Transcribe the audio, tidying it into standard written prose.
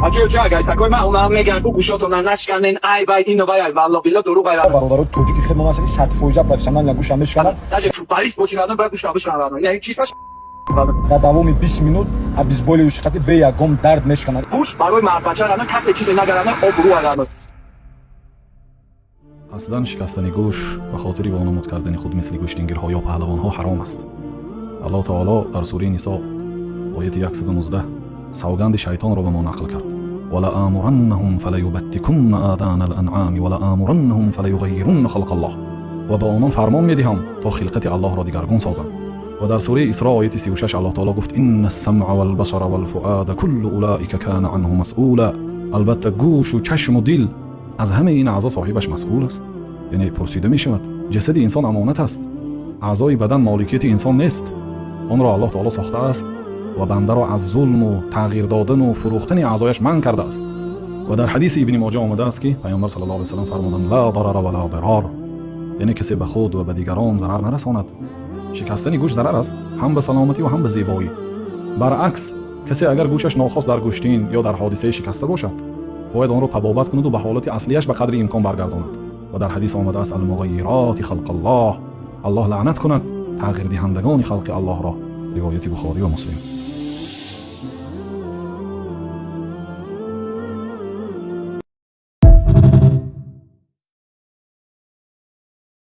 Ачо, ма уна меган ку гӯшотона нашканен, ай вай ино вай ай валло билла дурӯғ ай. Бародаро, тоҷики хеле аст, ки 100% профессионально гӯша мешканад. Даже футболист боши, ладно, бояд гӯша бишканад. Яъне чизаш. Дар давоми 20 минут обезболивающий қати бе ягон дард мешканад. Гӯш барои мардбача ладно, касе чизе нагарана, обрӯ ладно. Қасдан шикастани гӯш ба хотири вонамуд кардани худ мисли гӯштингирҳо ё паҳлавонҳо ҳаром аст. Аллоҳ таоло дар сураи Нисо, ояти 119, савганди шайтонро ба мо нақл кард: ولآمرنهم فليبتكن آذان الأنعام ولآمرنهم فليغيرن خلق الله. Ва ба онон фармон медиҳам, то хилқати Аллоҳро дигаргун созанд. Ва дар сураи Исро, ояти 36, Аллоҳ таоло гуфт: إن السمع والبصر والفؤاد كل أولئك كان عنه مسئولا. Албатта, гӯшу чашму дил, аз ҳамаи ин аъзо соҳибаш масъул аст, яъне пурсида мешавад. Ҷасади инсон амонат аст. Аъзои бадан моликияти инсон нест. Онро Аллоҳ таоло сохтааст ва бандаро аз зулму тағйир додану фурӯхтани аъзояш манъ кардааст. Ва дар ҳадиси Ибни Моҷа омадааст, ки Пайғамбар صلى الله عليه وسلم фармуданд: لا ضرر ولا ضرار, яъне касе ба худ ва ба дигарон зарар нарасонад. Шикастани гӯш зарар аст ҳам ба саломатӣ ва ҳам ба зебоӣ. Баръакс, касе агар гӯшаш нохост дар гӯштин ё дар ҳодисае шикаста бошад, бояд онро табобат кунаду ба ҳолати аслияш ба қадри имкон баргардонад. Ва дар ҳадис омадааст: المغيرات خلق الله. Аллоҳ лаънат кунад тағйирдиҳандагони халқи Аллоҳро. Ривояти Бухорӣ ва Муслим.